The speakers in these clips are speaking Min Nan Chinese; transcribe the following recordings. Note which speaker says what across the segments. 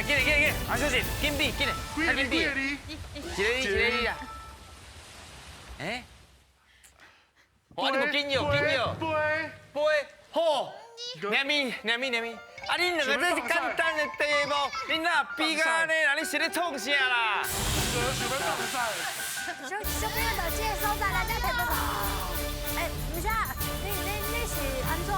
Speaker 1: 來，緊來緊來緊，黃小姐，緊比緊來，
Speaker 2: 幾個字？
Speaker 1: 較緊比，
Speaker 2: 幾個字？
Speaker 1: 一個字一個字啊。欸？哇，你無緊要緊要，
Speaker 2: 背
Speaker 1: 背好，念咪念咪念咪，啊，恁兩個這是簡單的題目，恁哪比甲按呢啦？你是咧創啥啦？
Speaker 2: 想欲放屎。
Speaker 3: 小小朋友到這個所在來，才提報告。欸，毋是啊，你是按怎？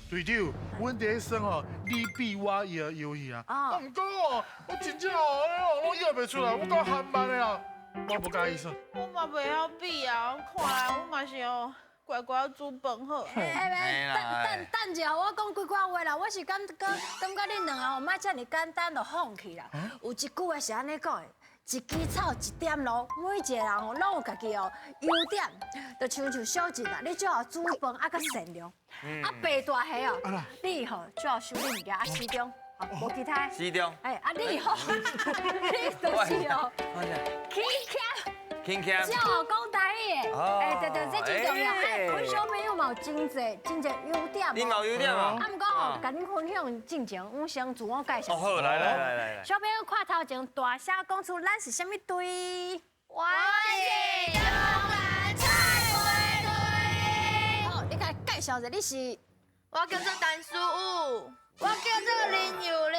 Speaker 2: 隊長，阮佇咧耍吼，你比我贏的遊戲啊。啊，毋過哦，我真正哦，攏搖袂出來，我夠含慢的啊，我無佮意耍。
Speaker 4: 我嘛袂曉比啊，我看來我嘛是哦，乖乖煮飯好。
Speaker 3: 欸欸，等等等一下，我講幾句話啦。我是感覺恁兩個吼，莫遮爾簡單就放棄啦。有一句話是按呢講的：一枝草一點露，每一個人吼攏有家己哦優點，就親像小靜啊，你最好煮飯啊閣善良，啊白大蝦哦，你吼最好收你物件啊始終，無其他。
Speaker 1: 始終。
Speaker 3: 哎，啊你吼，你就是哦，輕巧。
Speaker 1: 輕巧。
Speaker 3: 少講台語的，哎對對，這真重要。哎，阮小朋友嘛有真濟真濟優點。
Speaker 1: 你嘛有優點啊？
Speaker 3: 啊，毋過吼，共恁分享進前，阮先自我介紹。
Speaker 1: 哦好，來來來來來。
Speaker 3: 小朋友看頭前大聲講出咱是啥物隊？
Speaker 5: 我是中南菜花隊。
Speaker 3: 好，你共介紹者，你是？
Speaker 5: 我叫做陳思雨，我叫做林幼玲，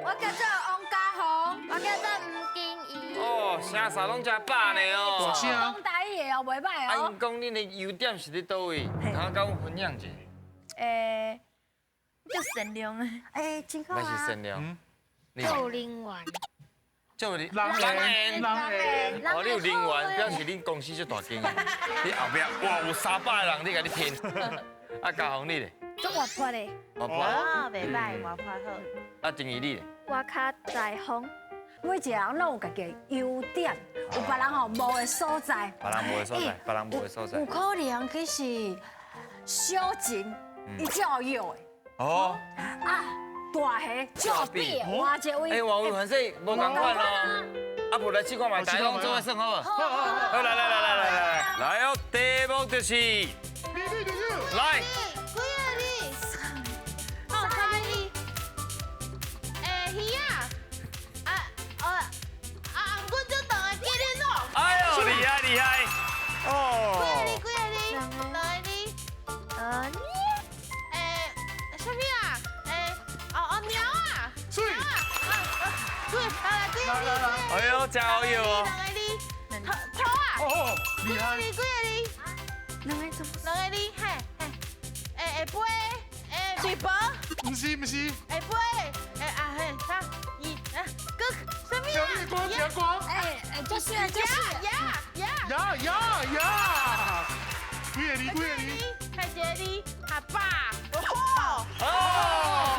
Speaker 3: 我叫做王家宏，
Speaker 5: 我叫做吳金怡。
Speaker 1: 哦，聲啥攏誠飽呢哦。
Speaker 3: 講台語的哦，袂䆀哦。
Speaker 1: 啊，𪜶講恁的優點是佇佗位？通共阮分享者。
Speaker 5: 欸，足善良的。
Speaker 3: 欸，真好啊。
Speaker 1: 那是善良。
Speaker 5: 做人緣。
Speaker 1: 做人
Speaker 2: 人緣，人緣。
Speaker 1: 哦，你有人緣，表示恁公司足大間的。你後壁哇有300個人，你共你拼。啊，家宏你咧？
Speaker 5: 足活潑的。
Speaker 1: 活潑。
Speaker 4: 哦，袂䆀，活潑好。
Speaker 1: 啊，靜怡你咧？
Speaker 5: 我較大方。
Speaker 3: 每一個人攏有家己的優點，有別人吼無的所在。
Speaker 1: 別人無的所在，別人無的所在。
Speaker 3: 有可能其實小靜，伊足搖的。
Speaker 1: 哦。
Speaker 3: 啊，大蝦足比的，換一位。
Speaker 1: 欸，換位反正無仝款咯。啊，無來試看覓，大家攏做伙算好無？好。好，來來來來來來，來哦，題目就是。來。
Speaker 4: 幾個字？三個字。欸，魚仔。啊，哦，啊，頷頸足長的麒麟哦。
Speaker 1: 哎呦，厲害厲害。哦。
Speaker 4: 幾個字？幾個字？兩個字。欸，啥物啊？欸，哦哦，貓啊。
Speaker 2: 水。
Speaker 4: 啊，對，來來，幾個字？
Speaker 1: 哎呦，真好笑哦。
Speaker 4: 兩個字。兔兔啊。
Speaker 2: 哦，厲害。
Speaker 4: 幾個字？兩個字。兩個字，嘿，嘿。欸會飛，欸面包。
Speaker 2: 毋是毋是。
Speaker 4: 會飛，欸啊嘿，三二啊，哥，啥物啊？
Speaker 2: 聽歌聽歌。
Speaker 3: 欸欸，就是就是。
Speaker 4: 鴨鴨
Speaker 2: 鴨鴨鴨。幾個字？幾個字？
Speaker 4: 係一個字，阿爸。
Speaker 1: 哦，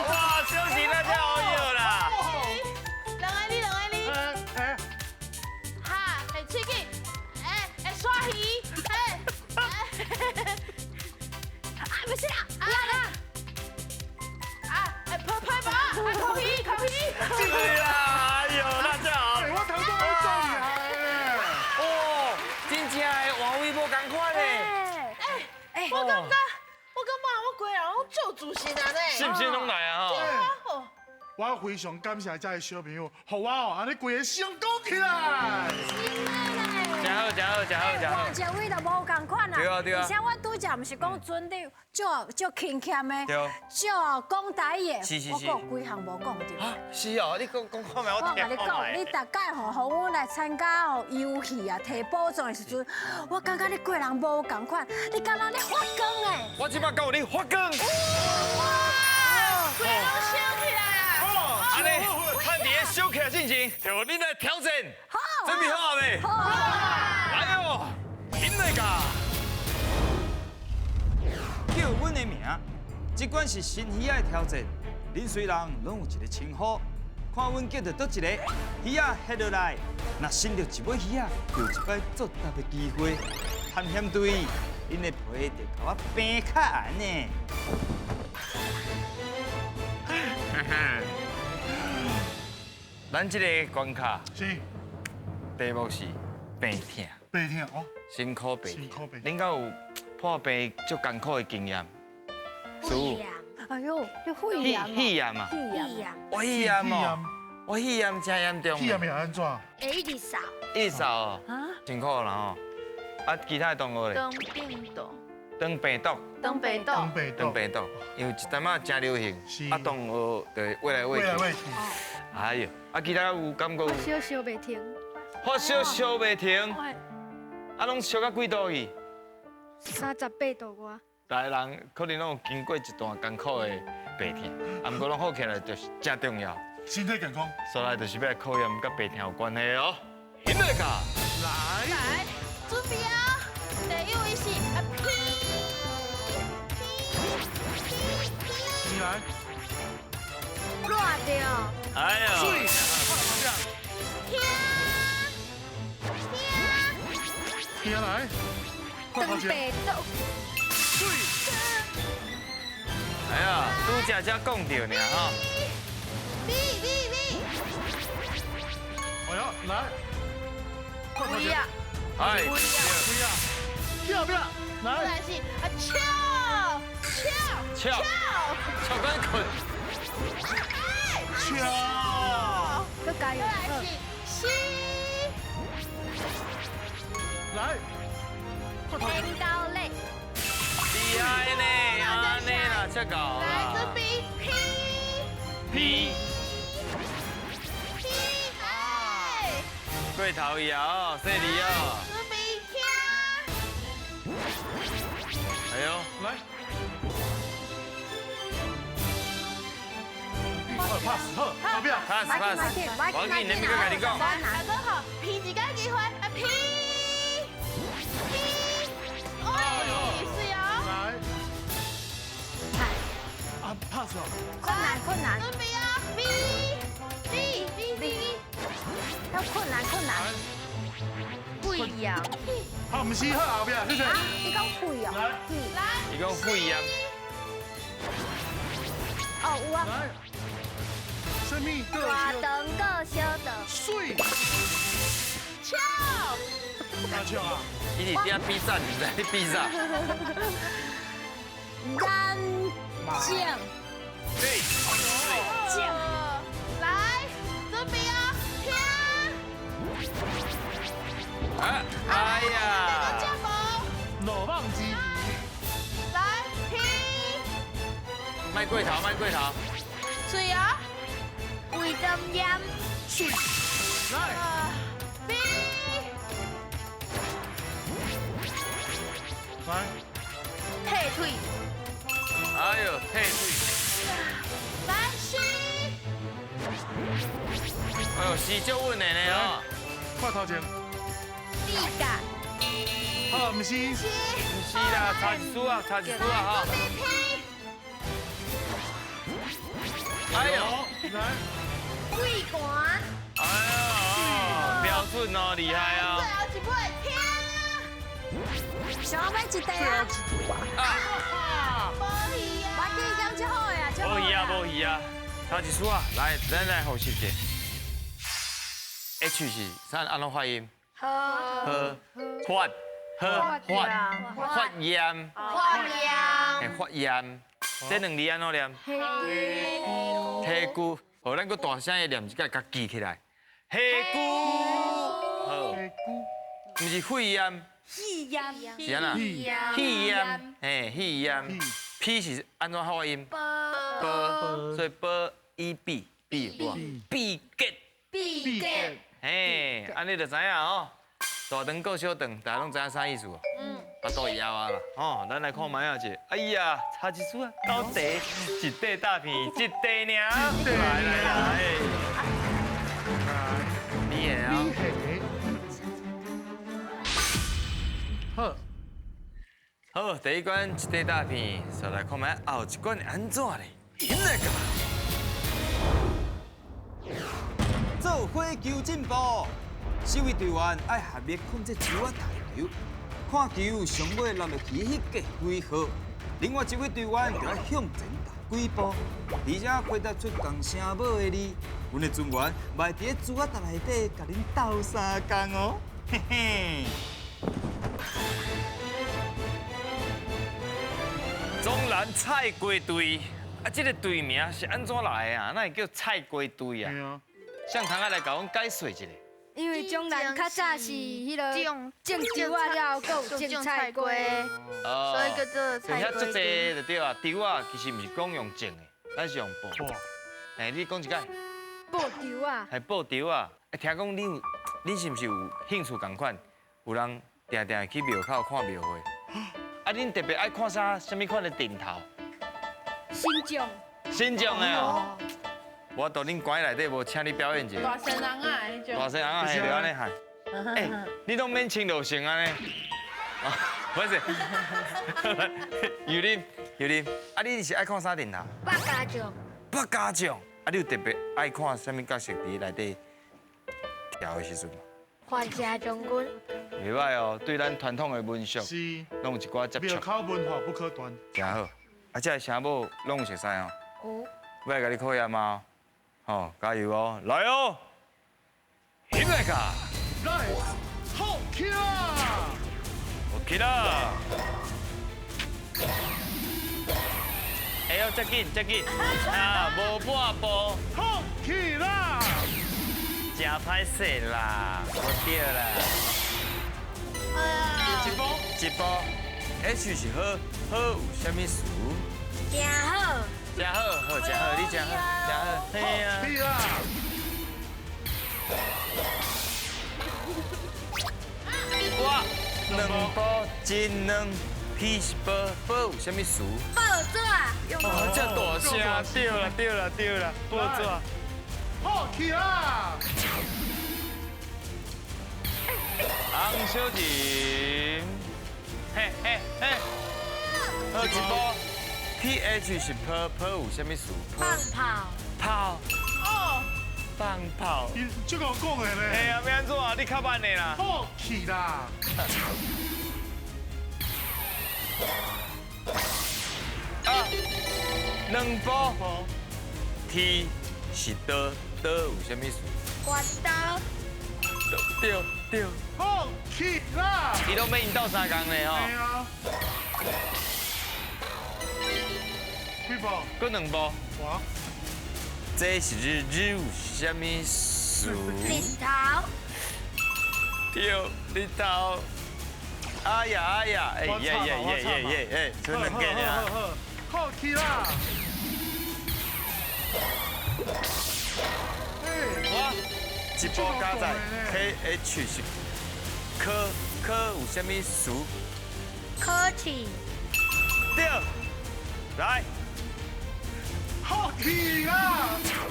Speaker 1: 哇，休息那真好笑啦。
Speaker 4: 兩個字，兩個字。
Speaker 2: 欸欸。
Speaker 4: 哈，會喙齒，欸會刷魚，欸。
Speaker 3: 啊，不是啦，
Speaker 4: 啊啊，欸，拍拍吧，口皮口皮。
Speaker 1: 對啦，哎呦，那真好。
Speaker 2: 欸，我頭拄仔足厲害咧。
Speaker 1: 哦，真正的換位無仝款咧。
Speaker 4: 欸，我感覺我規個人攏足自信啊呢。
Speaker 1: 信心攏來啊吼。
Speaker 2: 我非常感謝這个小朋友，予我哦，按呢規个成功起來。
Speaker 1: 真好，真好，真好，真好。
Speaker 3: 換一位就無仝款啦。
Speaker 1: 對啊，對啊。
Speaker 3: 而且阮拄才毋是講船長足足輕巧的，足講台語的，
Speaker 1: 是。
Speaker 3: 我閣有幾項無講著。
Speaker 1: 啊，是哦，你講講看覓，我
Speaker 3: 我共你講，你逐擺吼，予阮來參加吼遊戲啊，提寶藏的時陣，我感覺你規人無仝款，你敢若咧發光的。
Speaker 1: 我這擺敢有咧發光。
Speaker 4: 哇！規个攏燒起來啊！
Speaker 1: 按呢，趁佇咧燒起來進前，就恁來挑戰。
Speaker 3: 好。
Speaker 1: 準備好啊未？
Speaker 3: 好。
Speaker 1: 來哦，緊來噶！
Speaker 6: 叫阮的名，這款是新魚仔的挑戰。恁雖然攏有一個稱呼，看阮叫著佗一個魚仔翕落來，若伸著一尾魚仔，就有一擺作答的機會。探險隊，恁的皮就共我平較硬呢。
Speaker 1: 咱這個關卡
Speaker 2: 是
Speaker 1: 題目是病痛，
Speaker 2: 病痛哦，
Speaker 1: 辛苦病
Speaker 2: 辛苦病
Speaker 1: 恁敢有破病足艱苦的經驗？師傅，
Speaker 3: 哎呦，你肺炎
Speaker 1: 肺炎啊？
Speaker 3: 肺炎，
Speaker 1: 肺炎哦，我肺炎真严重。
Speaker 2: 肺炎会按怎？
Speaker 5: 会一直扫。
Speaker 1: 一直扫哦，辛苦啦吼。啊，其他的同学咧？
Speaker 5: 肠病毒。
Speaker 1: 肠病毒。
Speaker 5: 肠病毒。
Speaker 1: 肠病毒，因为一阵仔真流行，啊，同学就会喂来喂去。哎呦，啊，其他有感觉？
Speaker 7: 发烧烧袂停。
Speaker 1: 发烧烧袂停。啊，拢烧到几度去
Speaker 7: ？38度外。
Speaker 1: 逐个人可能拢有经过一段艰苦的病痛，啊，毋过拢好起来就是真重要。
Speaker 2: 身体健康。
Speaker 1: 所来就是欲来考验佮病痛有关系哦。来
Speaker 2: 个，
Speaker 4: 来，来，准备啊！第一位是啊 P P P P，
Speaker 2: 你来。
Speaker 3: 热著。
Speaker 1: 哎呦。
Speaker 4: 听，
Speaker 2: 听，听来。
Speaker 7: 肠病毒。
Speaker 2: 水。
Speaker 1: 哎呀，拄才才讲著尔吼。
Speaker 4: B B B。
Speaker 2: 哎呀，来。
Speaker 5: 不要。
Speaker 1: 哎，
Speaker 2: 不要，跳不要？来。
Speaker 4: 来是啊，翘翘
Speaker 1: 翘翘紧困。
Speaker 2: 翘。
Speaker 7: 阁加油。
Speaker 4: 来是西。
Speaker 2: 来。
Speaker 5: 天高嘞。
Speaker 1: 厉害呢，按呢啦，这够啦。
Speaker 4: 来，准备 P
Speaker 1: P
Speaker 4: P 哎。
Speaker 1: 过头去啊，细腻哦。
Speaker 4: 准备听。
Speaker 1: 哎呦，
Speaker 2: 来。好，pass，好，后壁。
Speaker 1: pass pass。我紧，你别阁共你讲。
Speaker 4: 大家好，拼一个机会，啊 P P，哎，是哦。
Speaker 2: 来。啊，pass 哦。
Speaker 3: 困难困难。
Speaker 4: 准备啊，B B B B。
Speaker 3: 要困难困难。
Speaker 5: 肺炎。
Speaker 2: 好，毋是，好后壁，谢谢。
Speaker 3: 你讲肺哦。
Speaker 2: 来。
Speaker 4: 来。
Speaker 1: 你讲肺炎。
Speaker 3: 哦，有啊。
Speaker 2: 来。什么？
Speaker 5: 大肠阁小肠。
Speaker 2: 水。
Speaker 4: 笑。
Speaker 2: 哪笑啊？
Speaker 1: 伊伫遐比赞，毋知咧比啥。
Speaker 3: 眼睛。
Speaker 1: 对。
Speaker 3: 睛。
Speaker 4: 来，准备啊，听。
Speaker 1: 啊！哎呀！
Speaker 2: 老棒机。
Speaker 4: 来，听。
Speaker 1: 莫过头，莫过头。
Speaker 4: 水啊！
Speaker 5: 胃肠炎。
Speaker 2: 水。来。
Speaker 4: B。
Speaker 2: 来。
Speaker 5: 退腿。
Speaker 1: 哎呦，退腿。
Speaker 4: 来，C。
Speaker 1: 哎呦，是足稳的呢哦。
Speaker 2: 看头前。
Speaker 5: 地感。
Speaker 2: 好，毋是。
Speaker 1: 毋是啦，差一丝啊，差一丝啊哈。哎呦，
Speaker 2: 来。
Speaker 5: 肺寒。
Speaker 1: 哎呦，标准哦，厉害哦。
Speaker 4: 最后一尾，听。
Speaker 3: 上尾一块啊。
Speaker 1: 啊。
Speaker 4: 无鱼啊。
Speaker 3: 我记讲足好的啊，
Speaker 1: 无鱼啊，无鱼啊，差一丝啊，来，咱来复习一下。H 是啥按怎发音？
Speaker 5: 好。
Speaker 1: 好，发，好发，发炎。
Speaker 5: 发炎。
Speaker 1: 嘿，发炎。这两字按怎念？黑菇。好，咱阁大声的念一摆，共记起来。黑菇。好。
Speaker 2: 黑菇。
Speaker 1: 毋是肺炎。
Speaker 5: 肺炎。
Speaker 1: 是按怎？肺炎。嘿，肺炎。P 是按怎发音？波。所以波 E B B 有无？闭结。
Speaker 5: 闭结。
Speaker 1: 嘿，按呢就知影哦。大肠阁小肠，大家拢知影啥意思无？嗯。腹肚会枵啊啦。吼，咱来看觅仔者。哎呀，差一丝啊，到底一块大片，一块尔。来来来。你的啊。
Speaker 2: 好。
Speaker 1: 好，第一关一块大片，煞来看觅后一关会按怎咧？来个。
Speaker 6: 做伙求进步，四位队员爱合力控制球仔台球，看球上尾落落去彼个几号，另外一位队员就爱向前踏几步，而且回答出仝声母的字，阮的船员嘛会伫咧珠仔台内底共恁斗相共哦，嘿嘿。
Speaker 1: 中南菜鸡队，啊，这个队名是按怎来的啊？哪会叫菜鸡队啊？谁通仔来共阮解说一下？
Speaker 7: 因为中南较早是彼个种稻仔了后，阁有种菜瓜，
Speaker 5: 所以叫做菜
Speaker 1: 瓜。遐足济就对啊，稻仔其实毋是讲用种的，咱是用播。哎，你讲一摆。
Speaker 7: 播稻仔。
Speaker 1: 系播稻仔。哎，听讲你有，你是毋是有兴趣仝款？有人定定去庙口看庙会。啊，恁特别爱看啥？啥物款的阵头？
Speaker 7: 神将。
Speaker 1: 神将的哦。我到恁馆内底无请你表演一下。
Speaker 4: 大声人啊，彼种。
Speaker 1: 大声人啊，嘿，就按呢喊。哎，你拢免穿就成按呢。不是。尤林，尤林，啊，你是爱看啥阵头？
Speaker 7: 百家将。
Speaker 1: 百家将。啊，你有特别爱看啥物角色伫内底跳的时阵？
Speaker 7: 范家将军。
Speaker 1: 袂歹哦，对咱传统的民俗，
Speaker 2: 是，
Speaker 1: 拢有一寡接触。
Speaker 2: 庙口文化不可断。
Speaker 1: 真好。啊，这个声母拢有熟似哦。
Speaker 7: 有。
Speaker 1: 欲来共你考验吗？好，加油哦，来哦，起来噶！
Speaker 2: 来，好起啦！
Speaker 1: 好起啦！哎呦，这紧这紧，啊，无半步。
Speaker 2: 好起啦！
Speaker 1: 真歹势啦，无对啦。
Speaker 2: 一步，
Speaker 1: 一步。H 是好，好有啥物词？
Speaker 3: 真好。
Speaker 1: 真好，好真好，你真好，真好，嘿啊。哇，两步真两，P 是报，报有啥物词？
Speaker 3: 报纸。
Speaker 1: 哦，这大声，对啦对啦对啦，报纸。
Speaker 2: 好起啦！
Speaker 1: 红小人，嘿嘿嘿，好一步。P H 是泡，泡有啥物词？
Speaker 3: 放炮。
Speaker 1: 炮。
Speaker 4: 哦。
Speaker 1: 放炮。
Speaker 2: 伊这个讲的咧。
Speaker 1: 哎呀，欲按怎啊？你较慢的啦。
Speaker 2: 好起啦。
Speaker 1: 啊，两步。T 是刀，刀有啥物词？
Speaker 5: 关刀。
Speaker 1: 对对。
Speaker 2: 好起啦。
Speaker 1: 伊拢欲𪜶斗相共咧吼。
Speaker 2: 对啊。几步？
Speaker 1: 阁两步。
Speaker 2: 哇！
Speaker 1: 这是日日有啥物词？
Speaker 3: 日头。
Speaker 1: 对，日头。哎呀哎呀，哎耶耶耶耶耶，哎，剩两个尔。
Speaker 2: 好起啦！
Speaker 1: 哇！一步加在 K H 是科科有啥物词？
Speaker 3: 科技。
Speaker 1: 对，来。
Speaker 2: 好起啦！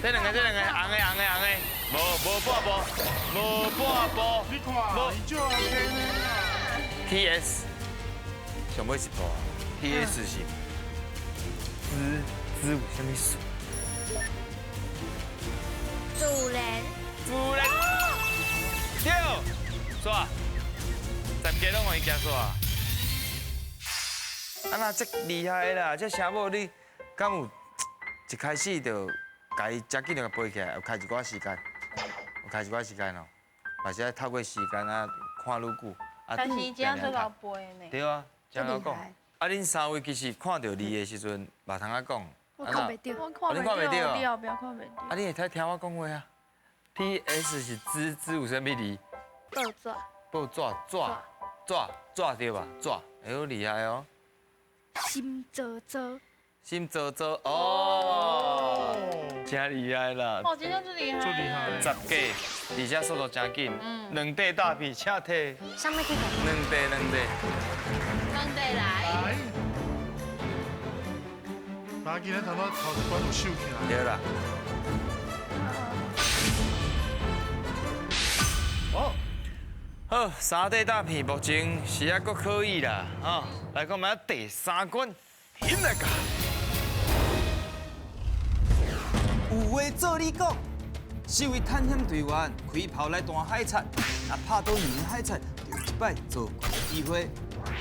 Speaker 1: 这两个，这两个，红的，红的，红的，无无半步，无半步。
Speaker 2: 你看，伊就 OK 呢。
Speaker 1: T S，上尾一步，T S 是滋滋有啥物词？
Speaker 5: 主人。
Speaker 1: 主人。对，煞，十个拢予伊行煞。啊那这厉害啦，这声母你敢有？一开始就共伊遮紧就共背起来，有开一寡时间，有开一寡时间哦，嘛是爱透过时间啊，看愈久
Speaker 4: 啊。但是这样做老背呢。
Speaker 1: 对啊，这样讲。啊，恁三位其实看到字的时阵，嘛通仔讲。
Speaker 7: 我看袂著。
Speaker 4: 我看袂著。你后壁看袂著。
Speaker 1: 啊，你会使听我讲话啊。T S 是滋滋有啥物字？
Speaker 5: 报纸。
Speaker 1: 报纸纸纸纸对吧？纸，哎呦厉害哦。
Speaker 7: 心做做。
Speaker 1: 心做做哦，真厉害啦！
Speaker 4: 哦，真正足厉害，
Speaker 2: 足厉害！
Speaker 1: 十个，而且速度真紧，两块大片，请提。
Speaker 3: 啥物去？
Speaker 1: 两块，两块。
Speaker 4: 两块来。
Speaker 2: 来，今日头拄头一关有收起来。
Speaker 1: 对啦。
Speaker 2: 哦，
Speaker 1: 好，三块大片目前是还阁可以啦，哈，来看觅第三关，起来个。
Speaker 6: 有话做你讲，四位探险队员开炮来弹海贼，若拍到两个海贼，就有一摆做怪的机会。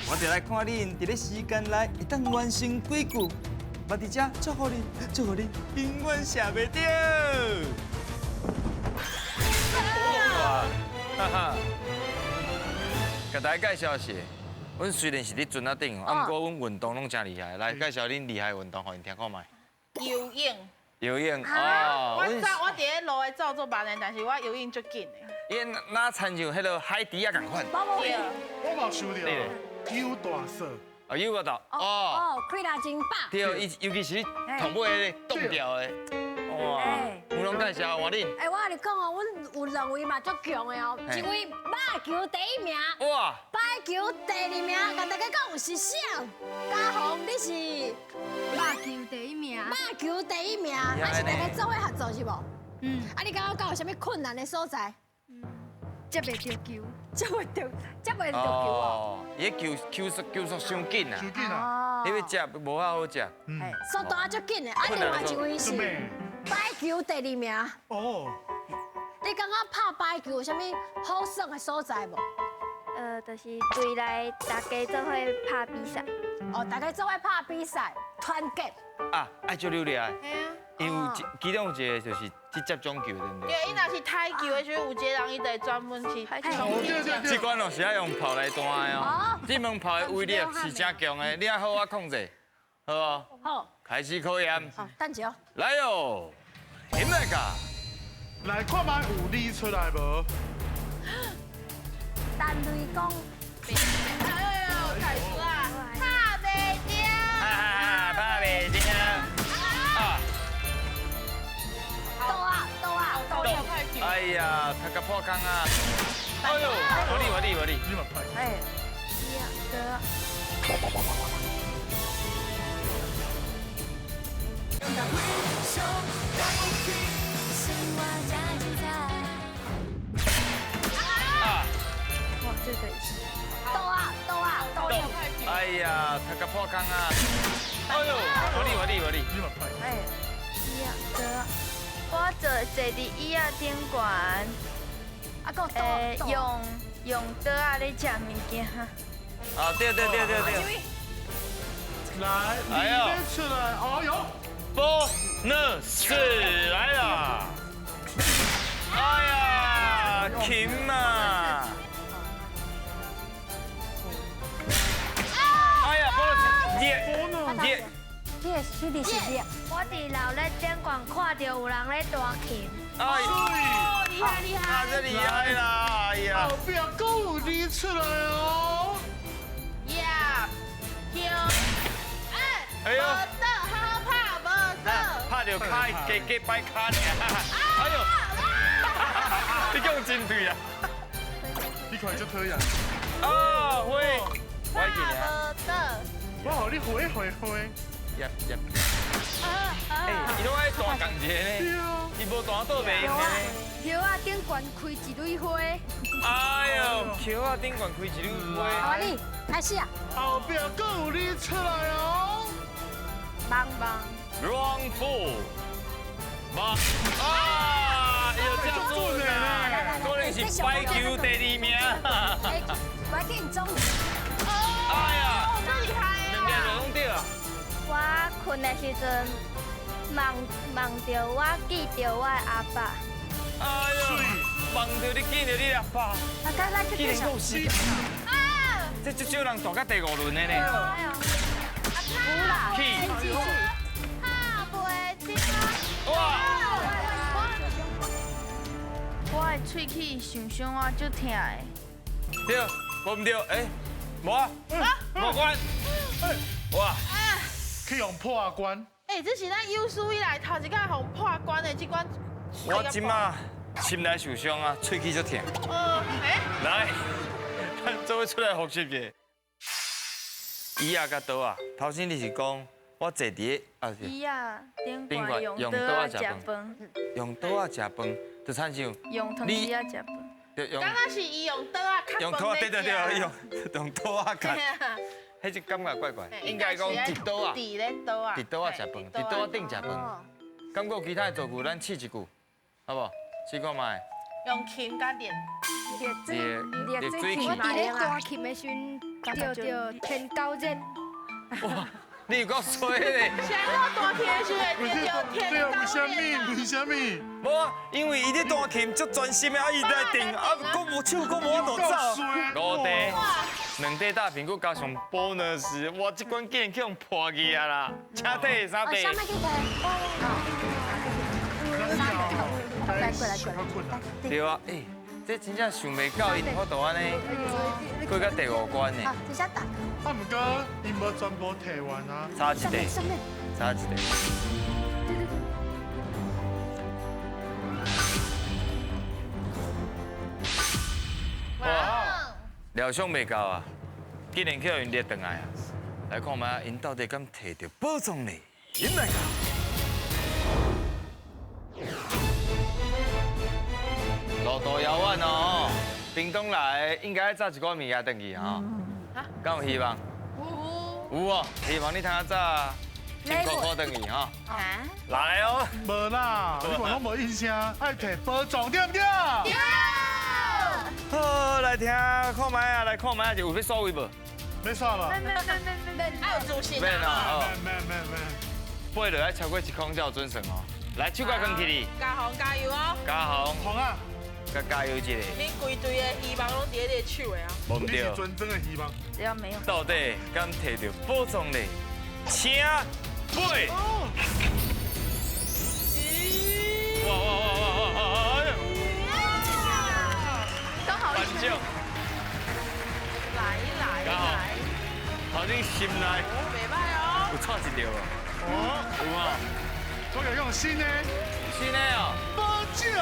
Speaker 6: 我就来看恁伫咧时间内会当完成几句。嘛伫遮祝福恁，祝福恁永远射袂著。
Speaker 1: 哇，哈哈！共大家介绍是，阮虽然是伫船仔顶，啊，毋过阮运动拢真厉害。来介绍恁厉害运动，予𪜶听看觅。
Speaker 4: 游泳。
Speaker 1: 游泳哦。
Speaker 4: 我走，我伫咧路的走做慢的，但是我游泳足紧的。
Speaker 1: 伊哪亲像彼个海猪仔仝款。
Speaker 2: 我嘛想著，游大嫂。
Speaker 1: 哦，游大哦。
Speaker 3: 哦，气力真饱。
Speaker 1: 对，伊尤其是同尾彼个冻掉的。哇，有拢介绍换恁。
Speaker 3: 哎，我共你讲哦，阮有两位嘛足强的哦，一位肉球第一名，
Speaker 1: 哇，
Speaker 3: 排球第二名，共大家讲是啥？嘉宏，你是
Speaker 7: 肉球第一名，
Speaker 3: 肉球第一名，啊是大家做伙合作是无？嗯。啊，你感觉敢有啥物困难的所在？
Speaker 7: 接袂著球，
Speaker 3: 接袂著，接袂著球哦。
Speaker 1: 伊球球速球速伤紧啊，
Speaker 2: 伤紧啊。
Speaker 1: 你欲接无遐好接。
Speaker 3: 嗯。速度啊足紧的，啊另外一位是。排球第二名。
Speaker 2: 哦。
Speaker 3: 你感觉拍排球有啥物好耍的所在无？
Speaker 5: 就是队内大家做伙拍比赛。
Speaker 3: 哦，大家做伙拍比赛，团结。
Speaker 1: 啊，爱足溜厉害。
Speaker 4: 嘿啊。
Speaker 1: 因为有其中有一个就是去接种球，对不对？
Speaker 4: 对，伊若是台球的时阵，有一个人伊就会专门去。
Speaker 1: 这款哦是爱用炮来弹的哦。这门炮的威力是真强的，你爱好好控制，好无？
Speaker 3: 好。
Speaker 1: 开始考验。
Speaker 3: 好，等一下。
Speaker 1: 来哟，点来噶？
Speaker 2: 来看觅有你出来无？
Speaker 3: 陈雷公。
Speaker 4: 哎呦，开始啊！拍袂著。
Speaker 1: 拍袂著。啊！
Speaker 3: 倒啊倒啊倒！
Speaker 1: 哎呀，踢甲破空啊！哎呦，无你无你无你。
Speaker 2: 你嘛歹。
Speaker 3: 哎。
Speaker 5: 呀，得。
Speaker 1: 啊！
Speaker 7: 哇，这个是。
Speaker 3: 倒啊倒啊倒！
Speaker 1: 哎呀，踢甲破空啊！哎呦，无你无你无你。
Speaker 2: 你嘛歹。
Speaker 3: 哎。
Speaker 5: 呀，得。我坐坐伫椅仔顶悬。
Speaker 3: 啊，阁倒。
Speaker 5: 用桌仔咧食物件。
Speaker 1: 啊，对对对对对。
Speaker 2: 来，你出来，哎呦！
Speaker 1: 波那是来了！哎呀，琴嘛！哎呀，波那是热热。
Speaker 3: 你的手里是热。
Speaker 5: 我伫楼咧顶悬看著有人咧弹琴。
Speaker 1: 哎
Speaker 4: 呦，厉害厉害！
Speaker 1: 啊，这厉害啦！哎呀，
Speaker 2: 后壁阁有你出来哦。
Speaker 4: 呀，球，哎，
Speaker 1: 哎呦。拍著跤，加加摆跤尔。哎呦！你讲真对啊！
Speaker 2: 你看足讨厌。
Speaker 1: 啊，会。
Speaker 4: 拍无倒。
Speaker 2: 我予你回回回。
Speaker 1: 入入。哎，伊拢爱弹仝一个呢。伊无弹倒袂用的呢。
Speaker 7: 桥仔顶悬开一蕊花。
Speaker 1: 哎呦，桥仔顶悬开一蕊花。
Speaker 3: 好，你开始啊。
Speaker 2: 后壁阁有你出来哦。
Speaker 5: 帮帮。
Speaker 1: Round four，八啊，有这准啊，可能是排球第二名。
Speaker 3: 哎，我紧总。
Speaker 1: 哎呀，
Speaker 4: 这厉害啊！
Speaker 1: 两个拢对啊。
Speaker 5: 我困的时阵，梦梦著我见著我的阿爸。
Speaker 1: 哎呦，梦著你见著你阿爸。
Speaker 3: 啊，来来，
Speaker 1: 竟然够死。啊！这足少人弹到第五轮的呢。
Speaker 3: 有啦。
Speaker 1: 去。哇！
Speaker 5: 我的喙齿受伤啊，足疼的。
Speaker 1: 对，无毋对，哎，无啊，无关。哇！
Speaker 2: 去予破关。
Speaker 4: 哎，这是咱有史以来头一摆予破关的这关。
Speaker 1: 我这马心内受伤啊，喙齿足疼。
Speaker 4: 哎。
Speaker 1: 来，咱做伙出来复习者。椅仔佮桌仔，头先你是讲。我坐伫啊是
Speaker 5: 椅仔顶悬用桌仔食饭，
Speaker 1: 用桌仔食饭，就亲像
Speaker 5: 用汤匙仔食饭。
Speaker 1: 对，用。
Speaker 4: 敢若是伊用桌仔
Speaker 1: 用桌仔，对对对，用用桌仔夹。彼只感觉怪怪，应该讲伫桌仔，
Speaker 4: 伫咧桌仔，
Speaker 1: 伫桌仔食饭，伫桌仔顶食饭。敢阁有其他的造句，咱试一句，好无？试看觅。
Speaker 4: 用琴佮练。
Speaker 1: 练水琴。
Speaker 7: 我伫咧弹琴的时阵，著著天狗热。
Speaker 1: 哇！你有够衰咧！
Speaker 4: 谁我弹琴的时阵会著天狗
Speaker 2: 热？为啥物？为啥物？
Speaker 6: 无啊，因为伊咧弹琴足专心的，啊伊来定，啊阁无手，阁无法度走。
Speaker 1: 五块，两块大苹果加上 bonus，哇！这关竟然去予破去啊啦！请退三块。
Speaker 3: 啥物去提？过来过来。
Speaker 1: 对啊，哎，这真正想袂到，𪜶有法度按呢过到第五关呢。
Speaker 3: 好，这下打。
Speaker 2: 啊，毋过𪜶无全部提完啊。
Speaker 1: 差一块，差一块。哇！料想袂到啊，竟然去予𪜶掠转来啊！来看觅，𪜶到底敢提著宝藏呢？𪜶来。路途遥远哦，屏东来应该早一寡物件转去吼，敢有希望？有。有哦，希望你通较早1000箍箍转去吼。来哦。
Speaker 2: 无啦，你看拢无应声，爱提宝藏对毋对？
Speaker 4: 对。
Speaker 1: 好，来听看觅啊，来看觅啊，有欲刷位无？
Speaker 2: 欲刷无？
Speaker 4: 免免免免免，爱有自信
Speaker 1: 啊！
Speaker 2: 免免免免，
Speaker 1: 飞落来超过1空才有准算哦。来，手甲扛起哩。
Speaker 4: 加红加油哦！
Speaker 1: 加红。
Speaker 2: 红啊！
Speaker 1: 佮加油一下。
Speaker 4: 恁规队的希望拢伫咧你的手的啊！
Speaker 1: 无毋对。
Speaker 2: 你是纯正的希望。
Speaker 7: 只要没有。
Speaker 1: 到底敢提著宝藏呢？请飞！哇哇哇哇哇哇！哎呦！
Speaker 7: 刚好。
Speaker 1: 班长。
Speaker 4: 来来来。
Speaker 1: 头先心内。
Speaker 4: 袂歹哦。
Speaker 1: 有错一条哦。
Speaker 2: 哦。
Speaker 1: 有啊。
Speaker 2: 我来用新的。
Speaker 1: 新的哦。
Speaker 2: 宝石。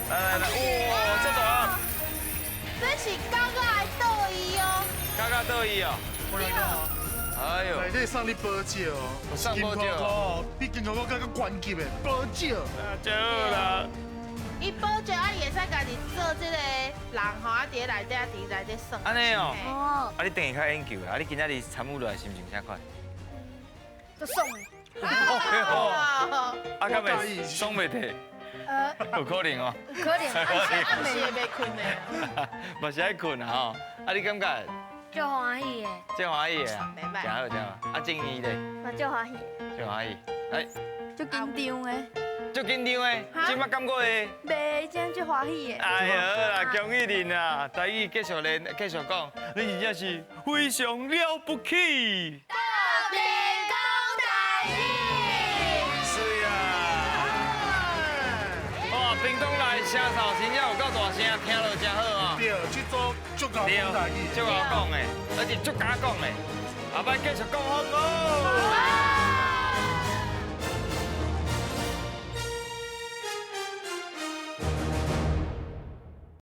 Speaker 1: 来来来，哇，这大啊！
Speaker 4: 这是刚刚来倒伊哦。
Speaker 1: 刚刚倒伊哦。
Speaker 2: 我来讲。
Speaker 1: 哎呦。
Speaker 2: 内底送你宝石哦。
Speaker 1: 送宝石
Speaker 2: 哦。比金箍箍阁较悬级的宝石。
Speaker 1: 啊，真好啦。
Speaker 4: 伊宝石啊，伊会使家己做这个人吼，啊，伫内底啊，伫内底耍。
Speaker 1: 按呢哦。哦。啊，你等下较研究啊，你今仔日参与落来心情啥款？
Speaker 7: 足爽的。
Speaker 1: 啊，敢会爽袂退？有可能哦。
Speaker 7: 有可能，
Speaker 4: 暗时会袂睏的。
Speaker 1: 嘛是爱睏啊吼。啊，你感觉？
Speaker 5: 足欢喜的。
Speaker 1: 足欢喜的啊。
Speaker 4: 袂歹。
Speaker 1: 真好真好。啊，静怡咧？
Speaker 5: 嘛足欢喜。
Speaker 1: 足欢喜。哎。
Speaker 7: 足紧张的。
Speaker 1: 足紧张的，这马感觉会？
Speaker 5: 袂，真足欢喜的。
Speaker 1: 哎呀，好啦，恭喜恁啊！台语继续练，继续讲，你真正是非常了不起。
Speaker 4: 到底讲台语。
Speaker 1: 是啊。哇，屏东来声哨真正有够大声，听落真好哦。
Speaker 2: 对，这组足够讲台语，
Speaker 1: 足够讲的，而且足敢讲的。后摆继续讲好无？